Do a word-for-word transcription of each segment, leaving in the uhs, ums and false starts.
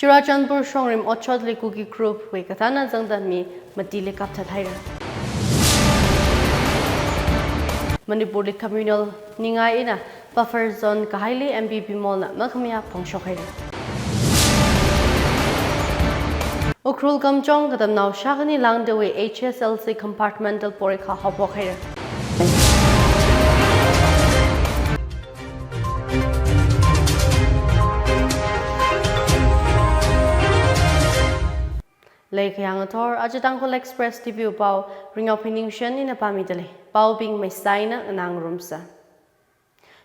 Churachandpur shongrim otshotli Kuki group wui kathānna zangda mi matili kapthat haira. Manipurli communal ningai eina buffer zone kahaili M P Bimolna makhamayā phongshok haira. Ukhrul Kamjong katamnao shākhani lāngdawui H S L C compartmental porikha haophok haira. Lei khayang athor, aja Tangkhul Express T V wui pao, Ringao Phiningshen ina pāmidalei. Paobing meisaina nganā ngarumsa.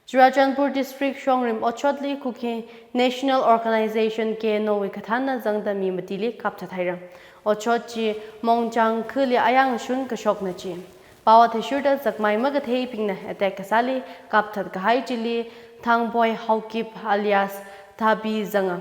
Churachandpur District shongrim otshotli Kuki National Organization, K N O wui kathānna zangda mi matili kapthat haira. Otshot chi Mongchang khali ayang shun kashokna chi. Pao athishurda zakmai makatheibingna attack kasāli kapthat kahai chili Thangboi Haokip alias Thabi zanga.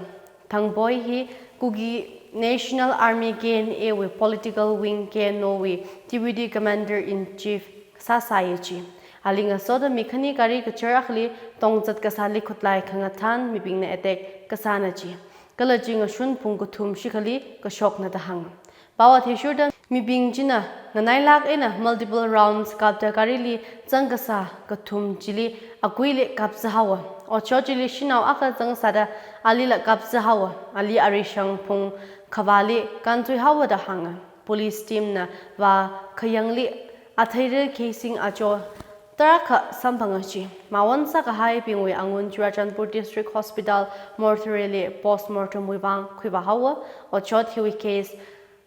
Thangboi hi Kuki National Army, K N A wui political wing, K N O wui Deputy Commander in Chief sāsai chi. Ali ngasoda mi khani gari kachar akhali tongzat kasāli khutlai khangathan mibingna attack kasāna chi. Kala chi ngashun pung kathum shikhali kashokna da hānga. Pao athishurda mibing china nganailāk eina multiple rounds kapta garili zang kasā kathum chili akuili kapzā haowa. Otshot chili shanao akha zangsāda alila kapzā haowa. Ali arishang phung khavāli kānchui haowa da hānga. Police team na vākhayangli atheira casing acho tarākha samphanga chi. Mawon sākahaibingwui angun Churachandpur District Hospital mortuary li postmortem wui vang khuivā haowa. Otshot hiwui case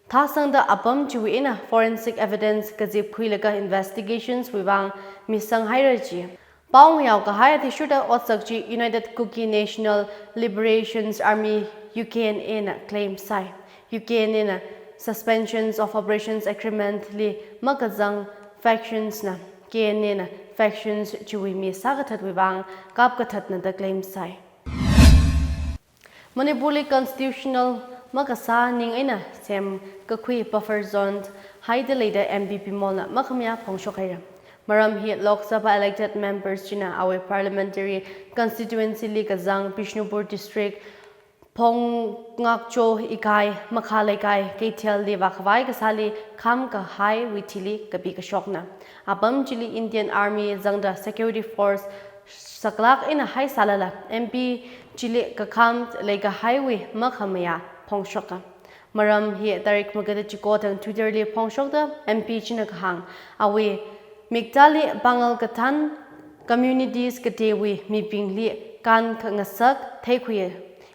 thāsangda apam chiwui eina forensic evidence kazip khuilaga investigations wui vang misang haira chi. Pao ngayao kahai athishurda otsak chi United Kuki National Liberations Army, U K N A na claim sāi. U K N A na Suspensions of Operations Agreement li makazang factions na K N A na factions chiwui mi sākathatwui vang kapkathatna da claim sāi. Manipurli constitutional makasā ning eina semkakhui buffer zone haidaleida M P Bimolna makhamayā phongshok haira. Maram hi Lok Sabha elected members china awui parliamentary constituency li kazang Bishnupur District Phongngakcho Ikai Makha Leikai Keithelli vākhavai kasāli kham kahaiwui thili kapi kashokna. Apam chili Indian Army zangda security force saklāk eina haisālala M P chili kakham leikahaiwui makhamayā phongshoka. Maram hi tarik magada chiko thang Twitter li phongshokda M P china kahāng, awui miktāli pangal kathan communities kateiwui mibingli kānkhangasak theikhuiya.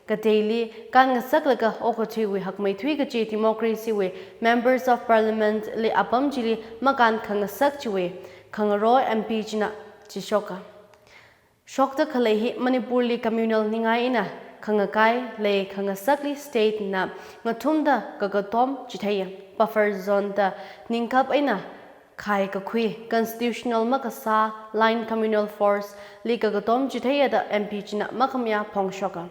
Kateili kānngasaklaga okathuiwui hakmeithui kachi democracy wui members of parliament li apam chili makānkhangasak chiwui khangaroi M P china chishoka. Shokda khalei hi Manipurli communal ningai eina khangakai lei khangasakli state na ngathumda kakatom chitheiya. Buffer zone da ningkhap eina khai kakhui constitutional makasā line communal force li kakatom chitheiya da M P china makhamayā phongshoka.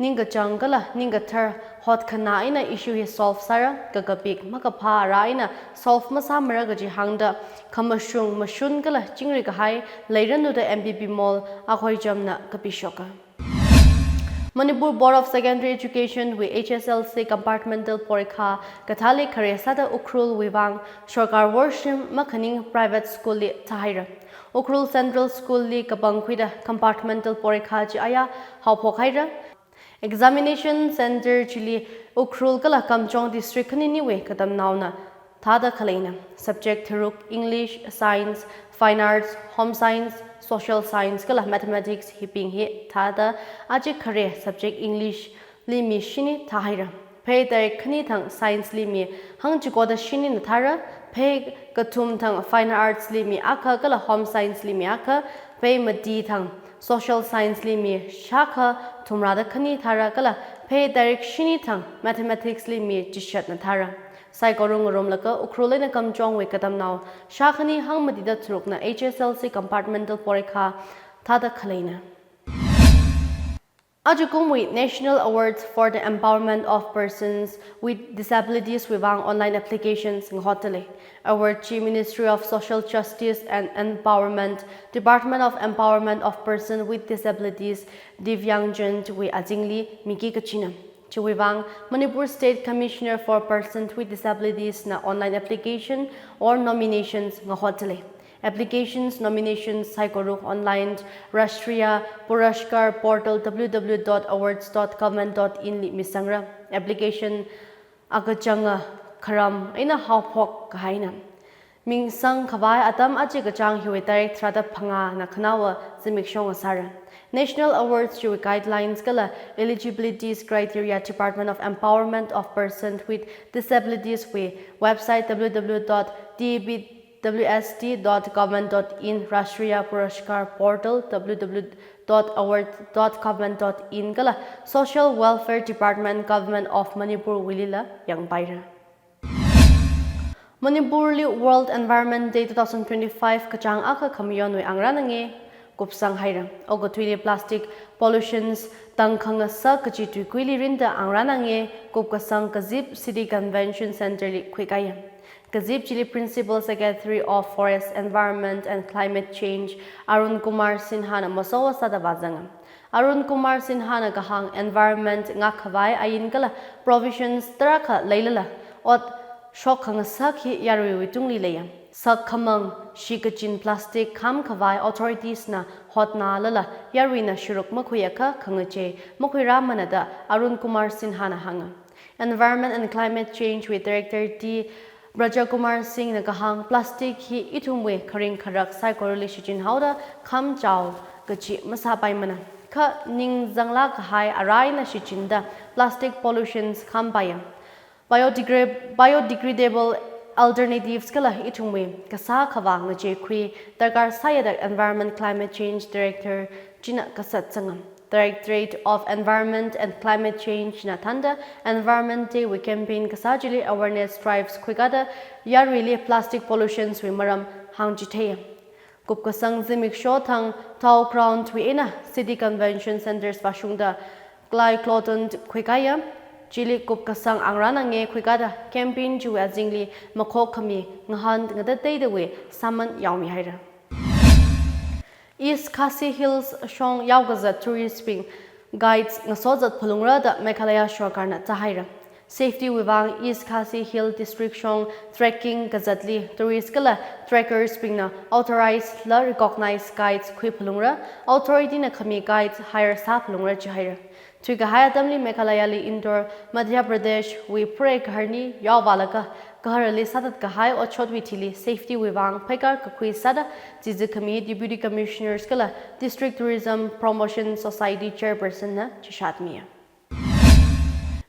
Ningkachāng kala ningkathar hotkhana eina issue hi solve sāra, kakapik makaphā rā eina solve masāmara kaji hāngda khamashung mashun kala chingri kahai leiranu da M P Bimol akhoichamna kapishoka. Manipur Board of Secondary Education wui H S L C compartmental porikha kathāli khare sāda Ukhrulwui vang sorkar worshim makhaning private school li thāhaira. Ukhrul Central School li kapangkhuida compartmental porikha chi aya haophok haira. Examination center chili Ukhrul kala Kamjong district khaniniwui katamnaona thāda khaleina. Subject tharuk, English, Science, Fine Arts, Home Science, Social Science kala Mathematics hibing hi thāda aja khare subject English li mi shini thāhaira. Phei tarik khani thang Science li mi hangchikoda shinina thāra, phei kathum thang Fine Arts li mi akha kala Home Science li mi akha, phei mati thang Social Science li mi shākha thumrāda khani thāra kala phei tarik shini thang Mathematics li mi chishatna thāra. Saikora ngarumlaga Ukhrul eina Kamjongwui katamnao shākhani hangmatida tharukna H S L C compartmental porikha thāda khaleina. Ajakumwui National Awards for the Empowerment of Persons with Disabilities wui vang online applications ngahotdalei. Award chi Ministry of Social Justice and Empowerment, Department of Empowerment of Person with Disabilities, Divyangjan wui azingli miki kachina. Chiwui vang Manipur State Commissioner for Persons with Disabilities na online application or nominations ngahotdalei. Applications, nominations saikoruk online Rashtriya Puraskar portal w w w dot awards dot government dot in li misangra. Application akachanga kharam eina haophok kahaina. Mingsang khavai atam achi kachāng hiwui tarik tharāda phangāna khanaowa zimiksho ngasāra. National Awards chiwui guidelines kala eligibility criteria Department of Empowerment of Persons with Disabilities wui website w w w dot d b w s d dot government dot in, Rashtriya Puraskar portal w w w dot awards dot government dot in kala Social Welfare Department, Government of Manipur wuilila yangpaira. Manipur li World Environment Day two thousand twenty-five kachāng akha khamayonwui angrānange kupsang haira. Okathuili plastic pollutions tangkhangasak kachi tuikuili rinda angrānange kupkasang kazip City Convention Center li khuikaya. Kazip chili Principal Secretary of Forest, Environment and Climate Change Arun Kumar Sinha na masowa sāda vāzanga. Arun Kumar Sinha na kahāng environment ngakkhavai ain kala provisions tarākha leilala ot shokkhangasak hi yaruiwui tungli leiya. Sakkhamang shikachin plastic khamkhavai authorities na hotnalala yaruina shuruk makhuiakha khangachei makhuirāmana da Arun Kumar Sinha na hānga. Environment and Climate Change wui Director T Brajakumar Singh na kahāng plastic hi ithumwui kharing kharak saikorali shichinhaoda khamchao kachi masāpaimana. Kha ningzanglāk kahai arai na shichinda plastic pollutions khampaiya. Biodegra-, biodegradable alternatives kala ithumwui kasā khavā ngacheikhui darkar sāya da Environment Climate Change Director china kasat sangam. Directorate of Environment and Climate Change na thānda Environment Day wui campaign kasā chili awareness drives khuikada yaruili plastic pollutions wui maram hāngchitheiya. Kupkasang zimiksho thang Town Ground wui eina City Convention Centers vāshungda Clyde Cloton khuikaya, chili kupkasang angrānange khuikada campaign chiwui azingli makhokkhami ngahān ngatateidawui sāman yaomihaira. East Khasi Hills shong yaokazat tourist bing guides ngasozat phalungra da Meghalaya sorkarna thāhaira. Safety wui vang East Khasi Hill District shong trekking kazatli tourist kala trekkers bingna authorized la recognized guides khui phalungra, authority na khami guides hire sā phalungra jihaira. Thuikahai atamli Meghalaya li Indore, Madhya Pradesh wui phurai gaharli yaovālaga gaharli sāthat kahai otshotwui thili safety wui vang phaikar kakhui sāda chizi khami Deputy Commissioners kala District Tourism Promotion Society Chairperson na chishatmiya.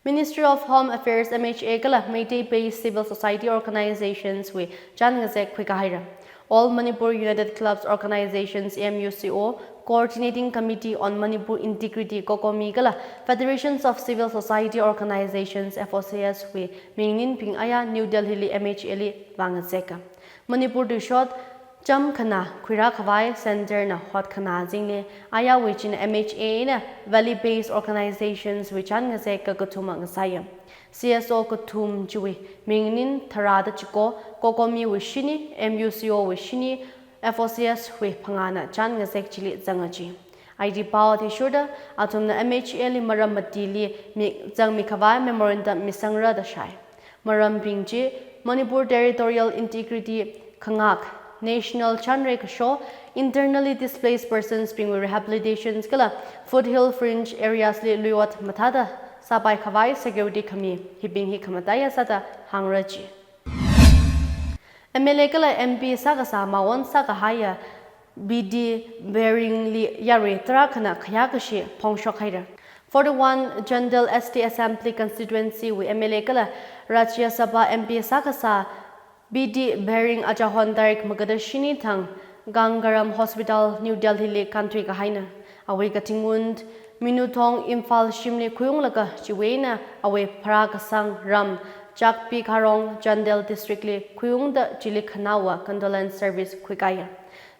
Ministry of Home Affairs, M H A kala Meitei-based civil society organizations wui chān ngazek khuikahaira. All Manipur United Clubs Organizations, A M U C O, Coordinating Committee on Manipur Integrity, COCOMI kala Federations of Civil Society Organizations, F O C S wui mingninbing aya New Delhi li M H A li vāngazeka. Manipur tuishot chāmkhana khuirākhavai center na hotkhana azingli ayawui china M H A na valley-based organizations wui chān ngazek kakathuma ngasāya. C S O kathum chiwui mingnin tharāda chiko, COCOMI wui shini, M U C O wui shini, F O C S wui phangāna chān ngazek chili zanga ji. I D pao athishurda athumna M H A li maram matili mi zangmikhavai memorandum misangra da shāi. Marambing chi Manipur territorial integrity khangak, national chānrei kasho, internally displaced persons bingwui rehabilitations kala foothill fringe areas li luiot mathāda sāpaikhavai security khami hibing hi khamataiya sāda hāngra ji. M L A kala M P sākasā mawon sākahaiya B D Baring li yarui tarākhana khayākashi phongshok haira. Forty-one Chandel S T Assembly Constituency wui M L A kala Rajya Sabha M P sākasā B D Baring achahon tarik magada shini thang Gangaram Hospital, New Delhi li kānthui kahaina. Awui katingwun Minuthong Imphal shimli khuiunglaga chiwui eina awui pharākasang ram Chakpikarong, Chandel District li khuiungda chili khanaowa condolence service khuikaiya.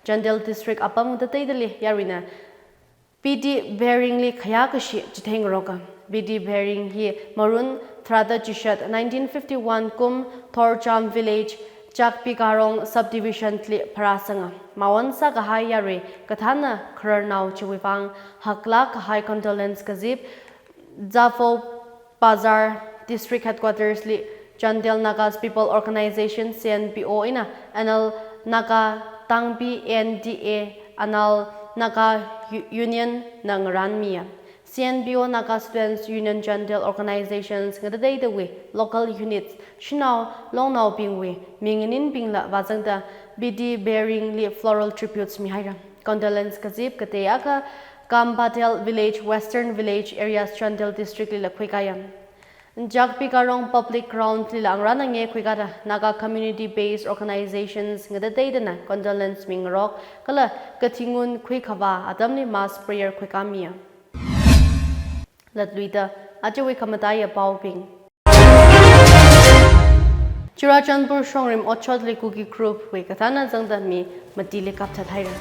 Chandel District apam tateidali yaruina B D Baring li khayākashi chitheingaroka. B D Baring hi Marun tharāda chishat nineteen fifty-one kum Thorcham Village, Chakpikarong Subdivision li pharāsanga. Mawon sākahai yarui kathāna khararnao chiwui vang haklāk kahai condolence kazip Zafo Bazar District Headquarters li Chandel Nagas People Organization, C N P O, eina Anal Naga Tangpi, A N T A, Anal Naga U-, Union na ngaranmiya. C N P O Naga Students Union Chandel Organizations ngatateitawui local units, shanao longnaobingwui ming nganinbingla vāzangda B D Behring li floral tributes mihaira. Condolence kazip katei akha Kampathel Village, Western Village Areas, Chandel District lila khuikāya. Jakpi Karong Public Ground lila ngarānngai khuikāda Naga Community Based Organizations ngatateitana condolence mingarok kala kathi ngun khuikhavā atamli mass prayer khuikāmiya. Latluida ajawui khamataiya paobing. Churachandpur shongrim otshotli Kuki group wui kathānna zangda mi matili kapthat haira.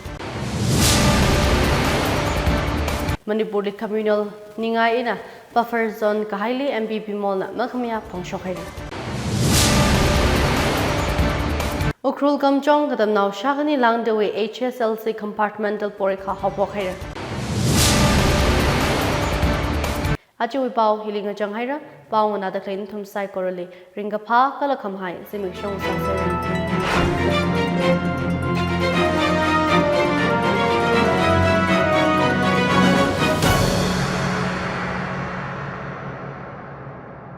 Manipurli communal ningai eina buffer zone kahaili M P Bimolna makhamayā phongshok haira. Ukhrul Kamjong Katamnao shākhani lāngdawui H S L C compartmental porikha haophok haira. Ajawui pao hili ngachang haira. Pao nganāda khalei nathum saikorali ringkaphā kala khamahai zimiksho sāsera.